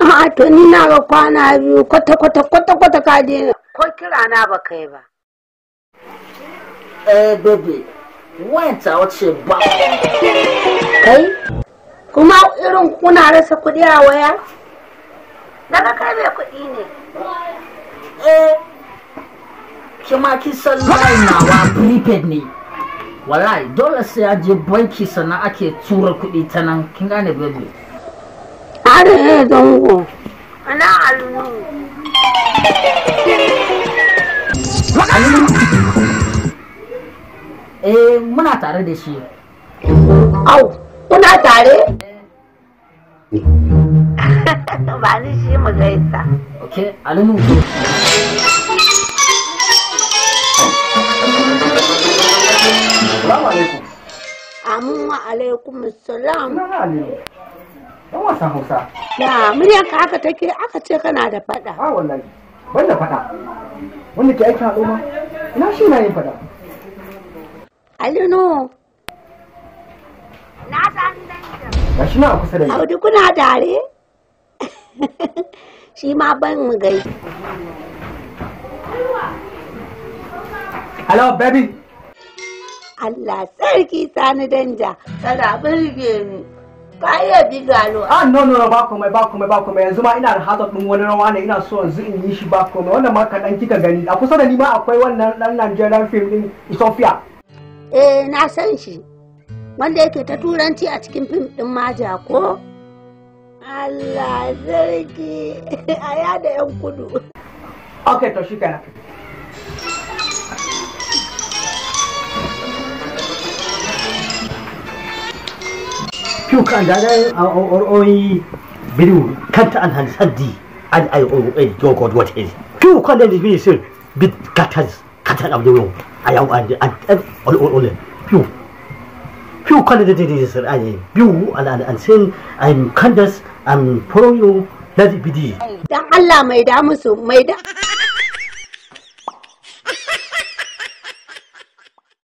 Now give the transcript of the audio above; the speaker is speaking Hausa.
A'a to ni na ga kwana biyu kwata kwata kwata kwata ka daina. Ko kira na ba kai ba. Eh baby, wayan ta wace ba. Kai? Kuma irin kuna rasa kuɗi a waya? Daga kai mai kuɗi ne. Eh, kima kin san line nawa prepaid ne. Wallahi dole sai an je banki sannan ake tura kuɗi ta nan, kin gane baby? Are zango. Ana alunu. Eh muna tare da shi. Au, kuna tare? Ba ni shi mu gaisa. Okay, alunu. Salamu alaikum. Amin wa alaikum salam. Sunana Aliyu. Dan wasan Hausa. Ya muryarka haka take aka ce kana da faɗa. A wallahi. Ban da faɗa. Wanda ke aikin al'umma. Ina shi na yin faɗa. Alinu. Na san danja. Ga shi na a kusa da ni. Audu kuna tare? Shi ma ban mu gaisa. Hello baby. Allah sarki Sani Danja kana burge ni. Ka iya bigalo. Ah no no no ba komai ba komai ba komai yanzu ma ina da hazard din wani rawa ne ina so yanzu in yi shi ba komai wannan ma kaɗan kika gani a kusa da ni ma akwai wannan ɗan Nigerian film din Ethiopia. Eh na san shi. Wanda yake ta turanci a cikin fim din Maja ko? Allah sarki a yada yan kudu. Okay to shi kenan. Piu kan da oi biru kanta an han saddi an ai o e do god what is piu kan da bi sir bit katas katan ab do ayaw an an ol ol ol piu piu kan da di sir ai biu an an an sin I'm kandas I'm follow you ladi bidi Dan Allah mai da musu mai da.